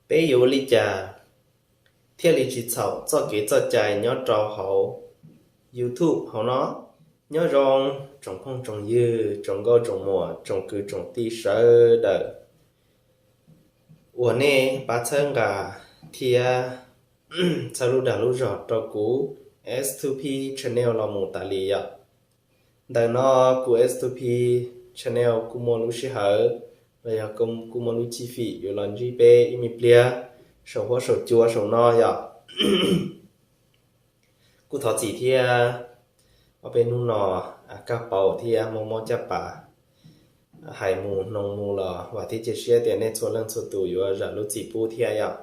Peb yuav ua li cas thiaj li tsis txhaum txoj kev txoj cai nyob rau hauv YouTube hauv no? Nyob zoo tsoom phooj tsoom ywg, tsoom nkauj tsoom muam, tsoom kwv tsoom tij sawv daws uas nej pab txhawb nqa thiab txhawb lub dag lub zog rau kuv S two P Channel los mus tas li yom. Ntawm no kuv S two P Channel kuj muaj lub sij hawm los yog kuj muaj lub cib fim yuav los ntsib peb ib me pliag saum huab saum cua saum no yom. Kuj thov txim thiab, ob peb hnub no kaj paus thiab mob mob caj pas, hais mus hnoos mus los vam thiab cia siab tias nej txhua leej txhua tus yuav zam lub txim pub thiab yom.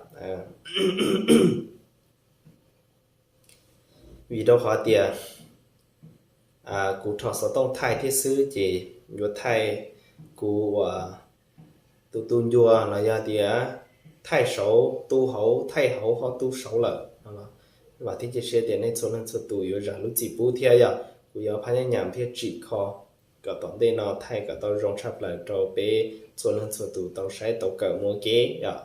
Vim rau qhov tias kuv rho xov tooj thaij thiab xwb ces yuav thaij kuv uas tus tu ncua los yog tias thaij saud tu hauv, thaij hauv ho tu saud lawm no los vam thiab cia siab tias nej txhua leej txhua tus yuav zam lub txim pub thiab yom. Kuv yuav phab nyab nyam thiab tsim kho kom tom ntej no thaij kom tau zoo tshaj plaws rau peb txhua leej txhua tus tau saib tau kawm mus ua ke yom.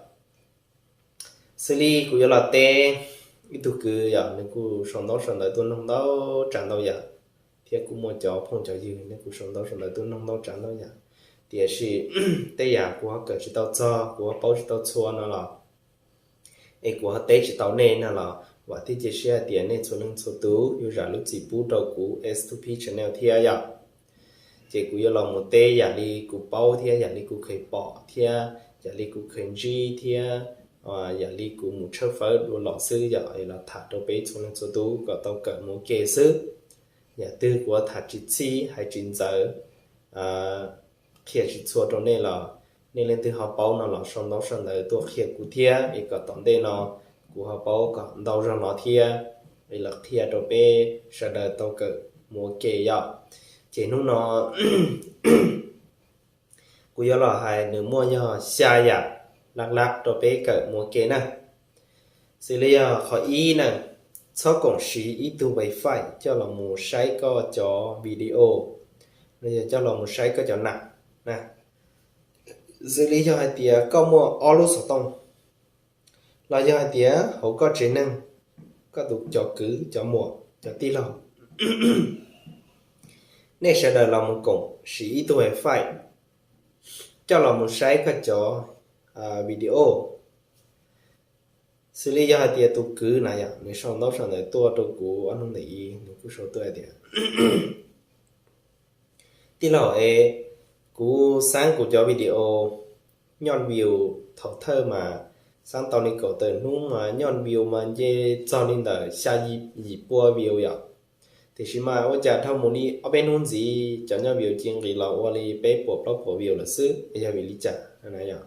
Xws li kuv yuav los teb ib tug kwv yom, nws kuj sau ntaub sau ntawv tuaj noog ntau tsav ntau yam, thiab kuj muaj cov phooj cov ywg nej kuj sau ntaub sau ntawv tuaj noog ntau tsav ntau yam. Tiam sis tej yam kuv ho kawm tsis tau txog, kuv ho paub tsis tau txhua no los, es kuv ho teb tsis tau nej no los vam thiab cia siab hais tias nej txhua leej txhua tus yuav zam lub txim pub rau kuv S two P Channel thiab yom. Ces kuv yuav los mus teb yam li kuv paub thiab yam li kuv kheev pom thiab yam li kuv kheev ntsib thiab yam li kuv mus tshawb fawb dua los xwb yom, es los tham rau peb txhua leej txhua tus kom tau kawm mus ua ke xwb. Yam twg kuv tham tsis txhij hais tsis ntxaws, qhia tsis txhua rau nej los nej leej twg ho paub no los sau ntaub sau ntawv tuaj qhia kuv thiab es kom tom ntej no kuv ho paub kom ntau zog no thiab, es los qhia rau peb sawv daws tau kawm mus ua ke yom. Ces hnub no kuv yuav los hais nws muaj yog xya yam laj laj rau peb kawm mus ua ke na. Xws li yog qhov ib na, txhob koom siv ib tug wifi coj los mus saib koj cov video, los yog coj los mus saib koj cov nam na. Xws li yog hais tias koj muaj ob lub xov tooj, los yog hais tias hauv koj tsev neeg, koj tus cov kwv cov muam cov tij laug, nej sawv daws los mus koom siv ib tug wifi coj los mus saib koj cov video. Xws li yog hais tias tus kwv na yom, nws sau ntaub sau ntawv tuaj rau kuv ob hnub ntawm ib, nws kuj sau tuaj hais tias, tij laug es, kuv xaab kuv cov video nyoj view thaum thawj mas xaab tau li kaum tawm hnub mas nyoj view mas nce txog li ntawm xya yim pua view yom. Tiam sis mas ua cas dhau mus li ob peb hnub ntxiv cov nyoj view cia nqis los ua li peb puas plaub puas view lawm xwb, yog vim li cas na yom?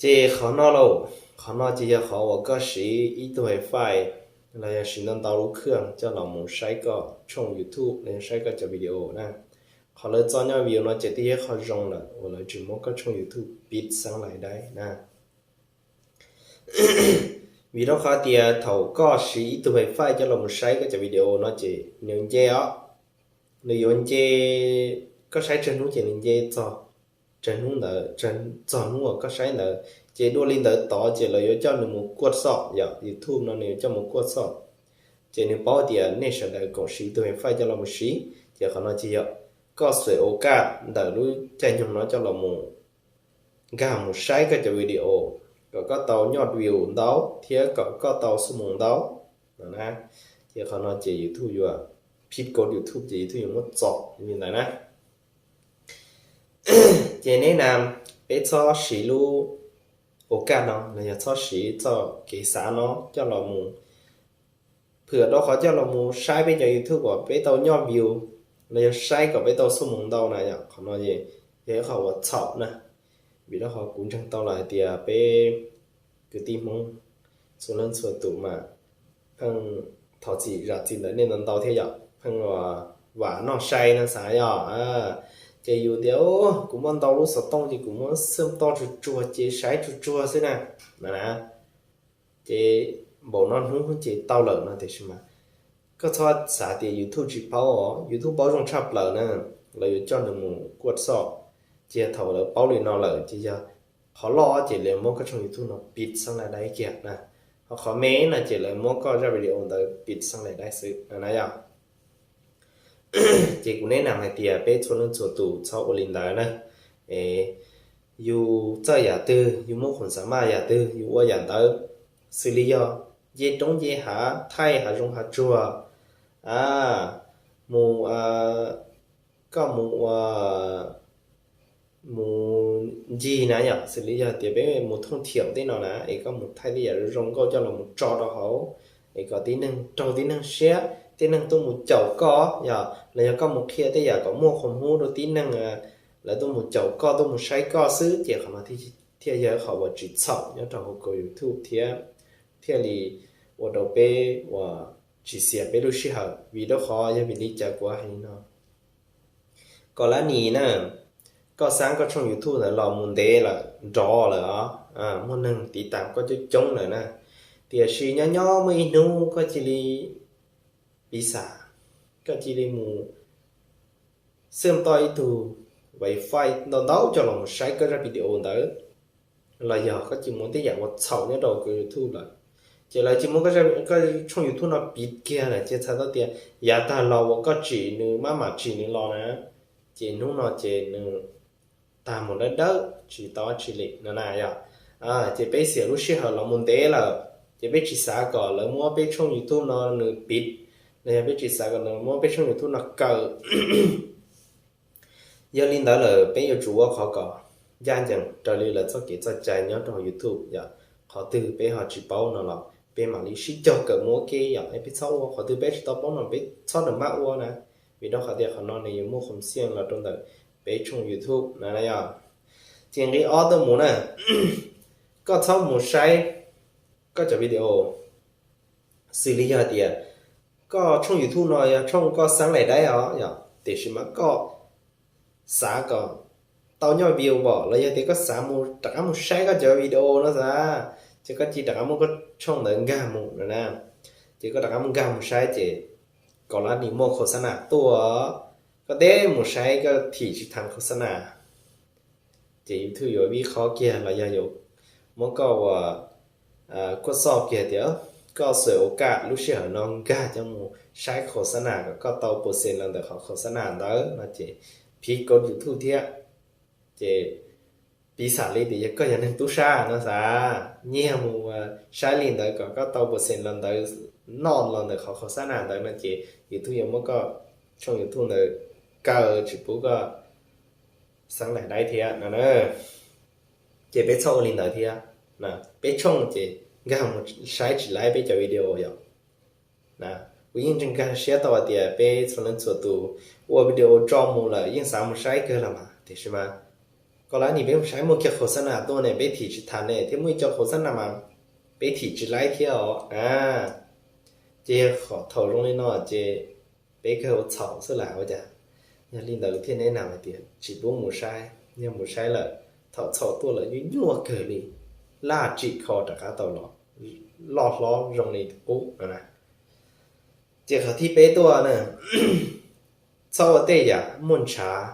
Ces qhov no lauj, qhov no ces yog qhov uas koj siv ib tug wifi los yog siv ntau ntau lub khw coj los mus saib koj tshooj YouTube los yog saib koj cov video na. Qhov lawv txo nyoj view no ces twb yog qhov zoo lawm uas lawv tsis muab koj tshooj YouTube pib xeeb lais dai na. Vim rau qhov tias thaum koj siv ib tug wifi coj los mus saib koj cov video no ces nws nce os, nws yuav nce, koj saib tsawg hnub ces nws nce txog tsawg hnub ntawd, txog hnub uas koj saib ntawd. Ces dua li ntawd tod ces lawv yuav coj nws mus kuaj xoj yom, YouTube no nws yuav coj mus kuaj xoj. Ces nws paub tias nej sawv daws koom siv tus wifi coj los mus siv, ces qhov no ces yog koj xuas ua kaj ntawm lub caij nyoog no coj los mus nkag mus saib koj cov video, kom koj tau nyoj view ntau thiab kom koj tau xuab moos ntau no na. Ces qhov no ces YouTube yuav, phib kod YouTube ces YouTube yuav muab txom li ntawd na. Ces neb na, peb txhob siv lub ua kaj no los yog txhob siv txoj kev xav no coj los mus phwm rau qhov coj los mus saib peb cov YouTube kom peb tau nyoj view los yog saib kom peb tau xuab moos ntau na yom. Qhov no yog ib qho uas txhaum na. Vim rau qhov kuv ntseeg tau lawm hais tias peb kwv tij Hmoob txhua leej txhua tus mas pheej thov txim zam txim ntawm nej ntau ntau thiab yom, pheej vam noj sai no xav yom. Ces yus tias kuv muaj ntau lub xov tooj ces kuv muab xwb toj tsuag tsuag ces saib tsuag tsuag xwb na, na na. Ces npaum no hnub ces tau lawm no tiam sis mas koj txhob xav tias YouTube tsis paub os, YouTube paub zoo tshaj plaws na. Lawv yuav coj nws mus kuaj xoj, ces thaum lawv paub li no lawm ces yog qhov loj ces lawv muab koj tshooj YouTube no pis xeeb lais dai kiag na. Ho qhov me no ces lawv muab koj zaj video ntawd pis xeeb lais dai xwb na yom. Ces kuv neb nam hais tias peb txhua leej txhua tus txhob ua li ntawd na. Es yus txawj yam twg, yus muaj khoom xav maj yam twg, yus ua yam ntawd. Xws li yog nce roob nce hav, thaij hav zoov hav tsuag, a, mus, koj mus ua, mus ncig na yom, xws li yog tias peb mus thooj thiaum tej no na, es koj mus thaij tej yam zoo zoo nkauj coj los mus tso rau hauv, es kom tib neeg raug tib neeg siab, tib neeg tuaj mus caum koj yom, los yog koj mus qhia tej yam kom muaj qhov hub rau tib neeg, lawv tuaj mus caum koj, tuaj mus saib koj xwb, ces qhov no thiaj yog qhov uas tsis txhaum nyob rau hauv koj YouTube thiab, thiaj li ua rau peb uas tsis xiam peb lub sij hawm. Vim rau qhov yog vim li cas kuv hais li no? Koj lab nis na, koj xaab koj tshooj YouTube ntawd los mus ntev lawm, nrov lawm os, muaj neeg tiv tas koj coob coob lawm na. Tiam sis nyob nyob muaj ib hnub koj cia li piv xam, koj cia li mus xwb toj ib tug wifi ntau ntau coj los mus saib koj zaj video ntawd, los yog koj cia li muaj tej yam ua txhaum nyob rau koj YouTube lawm, ces lawv cia li muab koj tshooj YouTube no piv kiag lawm, ces txhais tau tias yav tag los uas koj tsim nws maj mam tsim nws los na, ces hnub no ces nws tag mus dawb dawb tsis tau dab tsi li no na yom. Ces peb xiam lub sij hawm los mus ntev lawm, ces peb tsis xav kom lawv muab peb tshooj YouTube no nws piv, los yog peb tsis xav kom nws muab peb tshooj YouTube no kaw. Yog li ntawd lawm peb yuav tsum ua qhov kom ncaj ncees raws li lawv txoj kev txoj cai nyob rau YouTube yom. Qhov twg peb ho tsis paub no los peb mam li sib cog kawm mus ua ke yom, es peb txhob ua qhov twg peb tsis tau paub no peb txhob nrog mab ua na, vim rau qhov tias qhov no nws yuav muaj qhov xiaj los rau ntawm peb tshooj YouTube na yom. Ces nqe ob tuaj mus na, koj txhob mus saib koj cov video. Xws li yog tias koj tshooj YouTube no yog tshooj koj xaab laim daib os yom, tiam sis mas koj xav kom tau nyuaj view pom los yog tias koj xav mus rov qab mus saib koj cov video no xav, ces koj cia li rov qab muab koj tshooj ntawd nkag mus no na. Ces koj rov qab mus nkag mus saib ces kom lab nim muaj khos xab nas tuaj, koj teb mus saib koj thim tsis thav khos xab nas, ces YouTube yuav vib qhob kiag los yog yuav muab koj ua kuaj xoj kiag tias koj xuas ua kaj lub sij hawm no nkag coj mus saib khos xab nas kom koj tau percent los ntawm qhov khos xab nas ntawd no ces phiv kauv YouTube thiab. Ces piv xam li tias yog koj yog neeg tub sab no xav, nyiag mus saib li ntawd kom koj tau percent los ntawd, noj los ntawm qhov khos xab nas ntawd no ces YouTube yuav muab koj tshooj YouTube ntawd kaw tsis pub koj xav laim daib thiab no. Ces peb txhob ua li ntawd thiab. Peb tshooj ces nkag mus saib tsis laib peb cov video yom. Kuv yeej tseem nkag siab tau hais tias peb txhua leej txhua tus ua video tso mus lawm yeej xav mus saib kawg los mas, tiam sis mas koj lab nim peb mus saib muaj kiag khos xab nas tuaj ne, peb thim tsis thav ne, thiab muaj ib co khos xab nas mas peb thim tsis laib thiab os. Ces yog qhov thaum zoo li no ces peb kawg ua txhaum xwb las ua cas. Yog li ntawd thiaj neb nam hais tias tsis pub mus saib, yog mus saib lawm thaum txhaum tuaj lawm nyuaj nyuaj kawg li, laj tsim kho rov qab tau los loj hlob zoo li qub no na. Ces qhov thib peb tuaj na, txhob ua tej yam muaj ntshav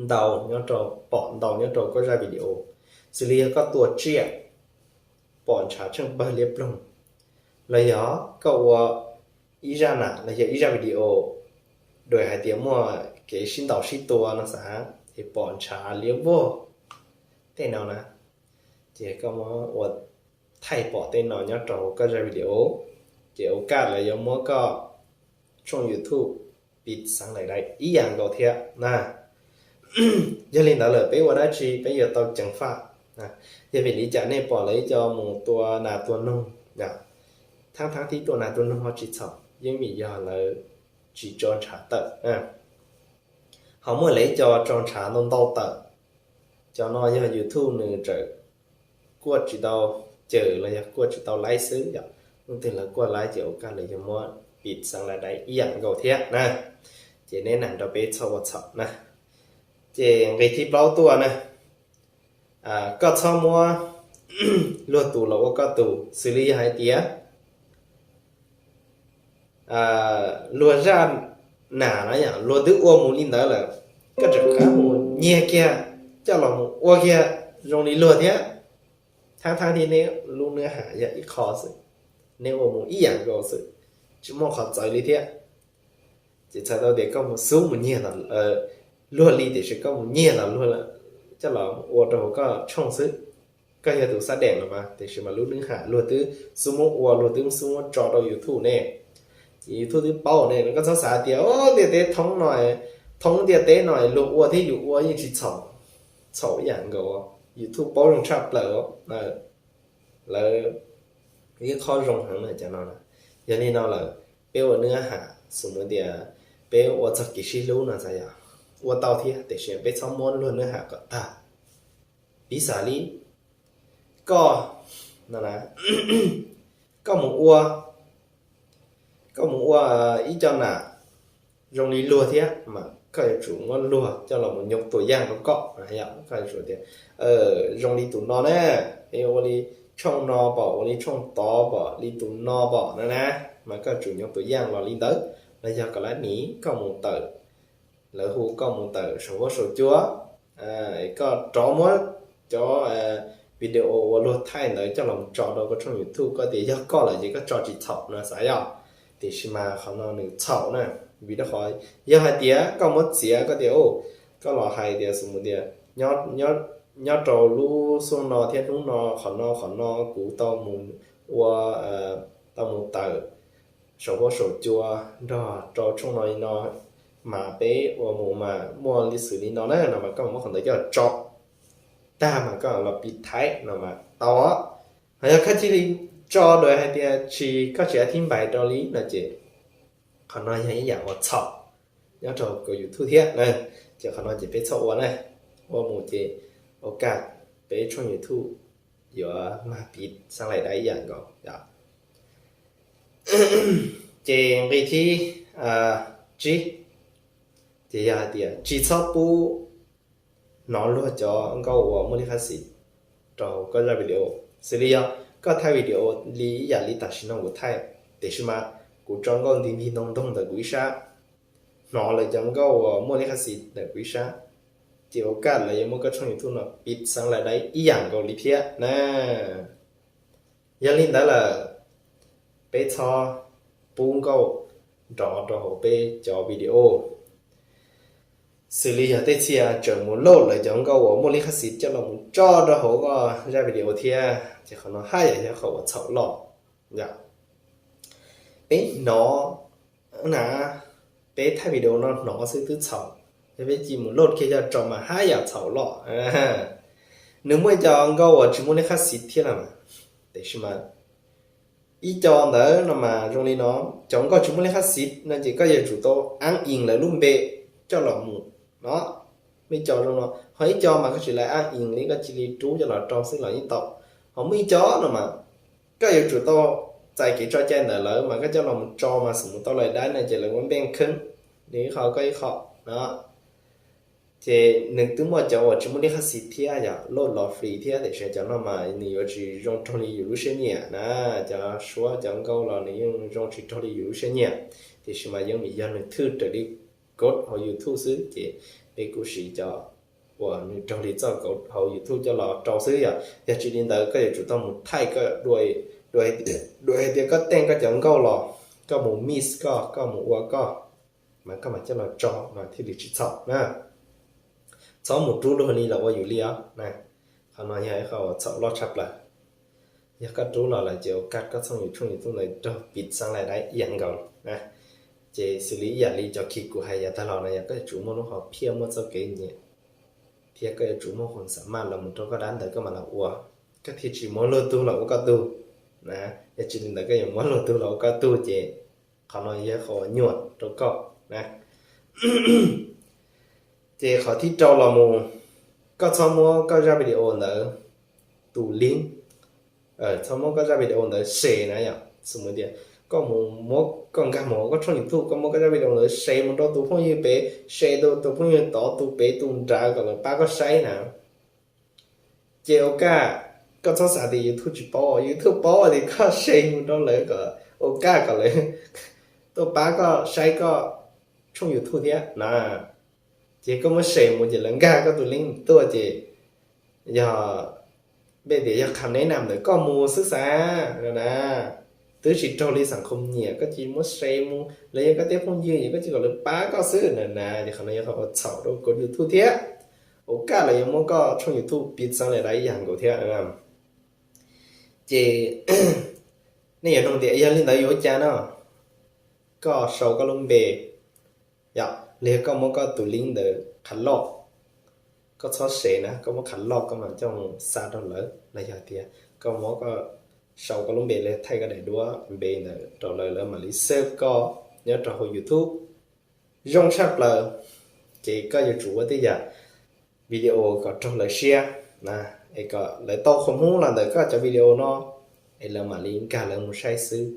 ntau nyob rau, pom ntau nyob rau koj zaj video. Xws li yog koj tua tsiaj pom ntshav tsheej pawg liab ploog, los yog koj ua ib zaj nam los yog ib zaj video dua hais tias muaj kev sib ntaus sib tua no xav, es pom ntshav liab vog tej no na, ces koj muab ua thaij pom tej no nyob rau koj zaj video, ces ua kaj lawv yuav muab koj tshooj YouTube piv xav laim daib ib yam nkaus thiab na. Yog li ntawd lawm peb ua dab tsi peb yuav tau ceev faj. Yog vim li cas nej pom lawv ib co mus tua nas tua noog, thaab thaab thib tua nas tua noog ho tsis txhaum, yeej vim yog lawv tsis tso ntshav tawm. Ho muaj lawv ib co tso ntshav ntau ntau tawm, cov no yog YouTube nws txawm kuaj tsis tau cawm los yog kuaj tsis tau laib xwb yom. Leej twg lawv kuaj laib ces ua kaj lawv yog muab piv xav laim daib ib yam nkaus thiab na. Ces neb nam rau peb txhob ua txhaum na. Ces nqe thib plaub tuaj na, koj txhob muab luag tus los ua koj tus. Xws li yog hais tias luag zaj nam na yom, luag twb ua mus li ntawd lawm, koj tseem qab mus nyiag kiag coj los mus ua kiag zoo li luag thiab, thab thab thiab neb lub nab ham yog ib qho xwb, neb ua mus ib yam nkaus xwb, tsis muaj qhov txawv li thiab. Ces txhais tau tias koj mus xub mus nyiag luag li, tiam sis koj mus nyiag los luag coj los ua rau hauv koj tshooj xwb. Koj yog tus xab deem los mas, tiam sis mas lub nab ham luag twb xub muab ua, luag twb xub muab tso rau YouTube ne. Ces YouTube twb paub ne, koj txhob xav tias ntiaj teb thoob no, thoob ntiaj teb no luag ua thiab yus ua yeej tsis txhaum, txhaum ib yam nkaus. YouTube paub zoo tshaj plaws, lawv ib qho zoo heev na cov no. Yog li no lawm, peb ua nab ham xus mus tias peb ua txog kev sib hlub no xav yog ua tau thiab, tiam sis peb txhob muab luag nab ham kom tag. Piv xam li koj, koj mus ua, koj mus ua ib co nam zoo li luag thiab mas koj yuav tsum muab luag coj los mus nyob tua yaj rau koj. Koj yuav tsum tias zoo li tus no na, ua li tshooj no pom, ua li tshooj tod pom, li tus no pom na na, mas koj yuav tsum nyob tua yaj los li ntawd. Los yog kom lawv nim koj mus tawm, lawv hu koj mus tawm saum huab saum cua, koj rov muab cov video uas luag thaij ntawd coj los tso rau koj tshooj YouTube, koj tias yog koj lawm ces koj tso tsis txhaum no xav yog. Tiam sis mas qhov no nws txhaum na, vim rau qhov yog hais tias koj muab txiav, koj tias, koj los hais tias xus mus tias nyob rau lub xyoo no thiab hnub no, qhov no qhov no kuv tau mus ua, tau mus tawm saum huab saum cua nrog rau tshooj no li no, mas peb ua mus mas muaj li xws li no na no mas koj muab qhov ntawd coj tso tag mas koj los piv thaiv no mas tau. Ho yog koj cia li tso dua hais tias tsis, koj tsis a thib npais rau li no ces qhov no yog ib yam uas txhaum nyob rau koj YouTube thiab na. Ces qhov no ces peb txhob ua na, ua mus ces ua kaj peb tshooj YouTube yuav mag piv xeeb laim dai ib yam nkaus. Ces nqe thib tsib, ces yog hais tias tsis txhob pub hnov luag cov nkauj uas muaj lij khab xis rau koj zaj video. Xws li yog koj thaij video li ib yam li tam sim no kuv thaij, tiam sis mas kuv tso nkauj nti nti ntoo ntoo ntawm kuv ib sab, hnov lawv cov nkauj uas muaj lij khab xis ntawm kuv ib sab, ces ua kaj lawv yuav muab koj tshooj YouTube no piv xeeb laim dai ib yam nkaus li thiab na. Yog li ntawd lawm, peb txhob pub nkauj nrov rau hauv peb cov video. Xws li yog tej txhia tseem mus load lawv cov nkauj uas muaj lij khab xis coj los mus tso rau hauv koj zaj video thiab, ces qhov no haj yam yog qhov uas txhaum loj. Peb hnov na, peb thaij video no hnov xwb twb txhaum, yog peb cia mus load kiag coj tso mas haj yam txhaum loj. Nws muaj ib co nkauj uas tsis muaj lij khab xis thiab no mas, tiam sis mas ib co ntawd no mas zoo li no, cov nkauj tsis muaj lij khab xis no ces koj yuav tsum tau aab ins lawv lub npe coj los mus no. Muaj ib co zoo no, ho ib co mas koj tsis tau aab ins li, koj cia li rub coj los rau xwb los yeej tau. Ho muaj ib co no mas koj yuav tsum tau txais kev tso cai ntawm lawv mas koj coj los mus tso mas xws mus tau laim dai no ces lawv muab npeej kheeb, nws ib qho koj ib qho no. Ces nws twb muaj cov uas tsis muaj lij khab xis thiab yog load los free thiab, tiam sis cov no mas nws yuav tsis zoo raug li yus lub siab nyiam na. Cov suab cov nkauj los nws yeej zoo tsis raug li yus lub siab nyiam, tiam sis mas yeej vim yog nws thwj raws li code hauv YouTube xwb ces peb kuj siv cov uas nws raug li txoj code hauv YouTube coj los rau xwb. Yog, yog tsis li ntawd koj yuav tsum tau mus thaij koj dua, dua hais tias koj teej koj cov nkauj los, koj mus mix koj, koj mus ua koj, mas koj mam coj los tso mas thiaj li tsis txhaum na. Txhob mus rub luag li los ua yus li os. Qhov no yog ib qho txhaum loj tshaj plaws. Yog koj rub los lawm ces ua kaj koj tshooj YouTube ntawd raug piv xeeb laim dai ib yam nkaus na. Ces xws li ib yam li cov khi kuv hais yav tag los no, yog koj yuav tsum muaj lub hom phiaj, muaj txoj kev nyiam, thiab koj yuav tsum muaj hom xam maj los mus rau koj dab ntawd koj mam los ua, koj thiaj tsis muab luag tug los ua koj tug na. Yog tsis li ntawd koj yuav muab luag tug los ua koj tug ces qhov no yog qhov uas nyuaj rau koj na. Ces qhov thib rau los mus, koj txhob muab koj zaj video ntawd tus link, txhob muab koj zaj video ntawd share na yom. Xws mus tias koj mus muab, koj nkag mus koj tshooj YouTube, koj muab koj zaj video ntawd share mus rau tus phooj ywg pem, share rau tus phooj ywg tod, tus pem tus nrad kom lawv pab koj saib na. Ces ua kaj, koj txhob xav tias YouTube tsis paub, YouTube paub tias koj share mus rau lawv kom ua kaj kom lawv tuaj pab koj saib koj tshooj YouTube thiab na. Ces koj muab share mus ces lawv nkag koj tus link tuaj ces yog, npe tias yog kham neb nam ntawm koj mus xwb xav no na. Twb tsis raug li xam khom nyiam, koj cia li muab share mus los yog koj tej phooj ywg es koj cia kom lawv pab koj xwb na na, ces qhov no yog qhov uas txhaum rau koj YouTube thiab. Ua kaj los yuav muab koj tshooj YouTube piv txeeb li dab ib yam nkaus thiab. Ces nej yuav nug tias yog li ntawd yuav ua cas no, koj sau koj lub npe, yog los yog koj muab koj tus link ntawd qhav loj, koj txhob share na, koj muab qhav loj koj mam coj mus xa rau lawv, los yog tias koj muab koj sau koj lub npe los thaij koj daim duab npe ntawd rau lawv, lawv mam li search koj nyob rau hauv YouTube. Zoo tshaj plaws ces koj yuav tsum ua tej yam video kom raug lawv siab na, es kom lawv tau qhov hnub los ntawm koj cov video no, es lawv mam li nkag lawv mus saib xwb.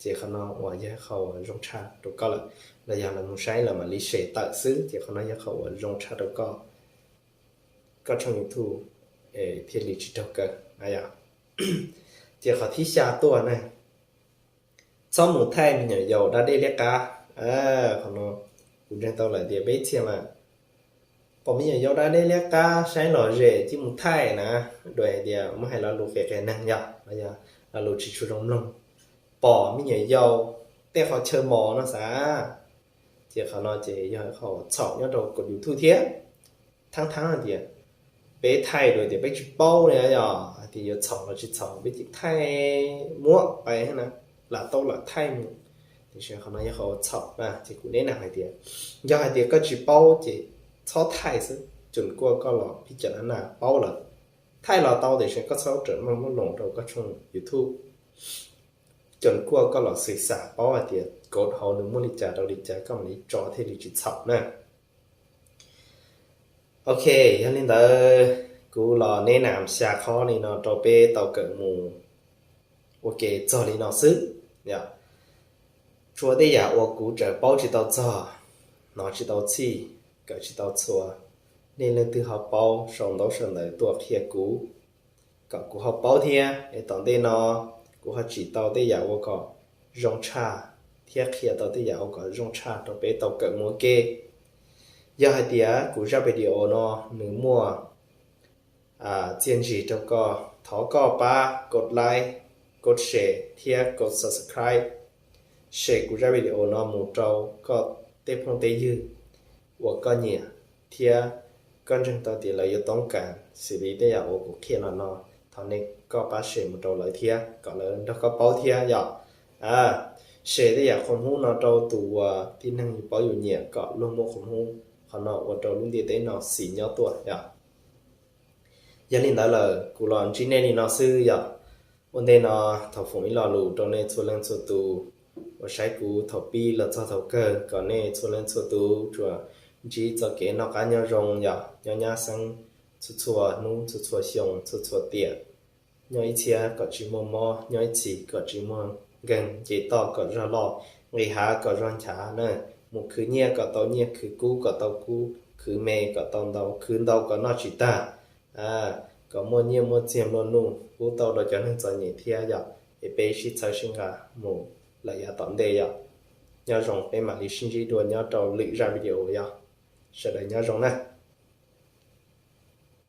Ces qhov no uas yog qhov uas zoo tshaj rau koj lawm, los yog lawv mus saib lawv mam li share tawm xwb, ces qhov no yog qhov uas zoo tshaj rau koj, koj tshooj YouTube thiaj li tsis raug kaw. Ces qhov thib xya tuaj ne, txhob mus thaij me nyuam yaus da dej liab qab. Qhov no kuv ntseeg tau lawm tias peb txhia mas pom me nyuam yaus da dej liab qab saib lom zem cia mus thaij na, dua hais tias muab hais lo lus qias qias neeg yog los yog lo lus tsis tshua zoo mloog, pom me nyuam yaus tej qhov chaw mos no xav. Ces qhov no ces yog qhov txhaum nyob rau kuv YouTube thiab. Thaab thaab hais tias peb thaij dua tias peb tsis paub li, yog hais tias yuav txhaum los tsis txhaum peb cia thaij muab pais na, lam tau lam thaij mus. Tiam sis qhov no yog qhov txhaum na, ces kuv neb nam hais tias yog hais tias koj tsis paub ces txhob thaij xwb, cum kuaj koj los phij cam na paub lawm. Thaij los tau tiam sis koj txhob rawm maj muab loos rau koj tshooj YouTube. Cum kuaj koj los xwm xam paub hais tias kav hauv nws muaj li cas rau li cas koj mam li tso thiaj li tsis txhaum na. Ok, yog li ntawd kuv los neb nam xya qhov li no rau peb tau kawm mus ua ke txog li no xwb. Yog tshuav tej yam uas kuv tseem paub tsis tau txog, hnov tsis tau txhij, kawm tsis tau txhua, nej leej twg ho paub sau ntaub sau ntawv tuaj qhia kuv kom kuv ho paub thiab es tom ntej no kuv ho tsim tau tej yam ua kom zoo tshaj thiab qhia tau tej yam ua kom zoo tshaj rau peb tau kawm mus ua ke. Yog hais tias kuv zaj video no nws muaj txiaj ntsig rau koj, thov koj pab kov like, kov share thiab kov subscribe, share kuv zaj video no mus rau koj tej phooj tej ywg uas koj nyiam thiab koj ntseeg tau tias lawv yuav toob kas xws li tej yam uas kuv qhia los no, thov nej koj pab share mus rau lawv thiab kom lawv nrog koj paub thiab yom. Share tej yam qhuam hmub no rau tus uas tib neeg yus paub yus nyiam kom luag muaj qhuam hmub, qhov no ua rau lub ntiaj teb no xis nyob tuaj yom. Yog li ntawd lawm kuv los ntsib nej li no xwb yom. Ua ntej no thov foom ib lo lus rau nej txhua leej txhua tus uas saib kuv thaum pib los txog thaum kawg, kom nej txhua leej txhua tus tsuas ntsib txoj kev noj qab nyob zoo yom, nyob nyab xeeb txhua txhua hnub txhua txhua xyoo txhua txhua tiam, nyob ib txhiab kom tsis muaj mob, nyob ib txhis kom tsis muaj nkeeg, nce toj kom zog loj, nqis hav kom zog nchav na, mus khwv nyiaj kom tau nyiaj, khwv kub kom tau kub, khwv me kom tau ntau, khwv ntau kom noj tsis tag, kom muaj nyiaj muaj txiag nplua nuj pub tau rau cov neeg txom nyem thiab yom. Es peb sib txhawb sib nqa mus lawm yav tom ntej yom. Nyob zoo, peb mam li sib ntsib dua nyob rau lwm zaj video yom. Sawv daws nyob zoo na.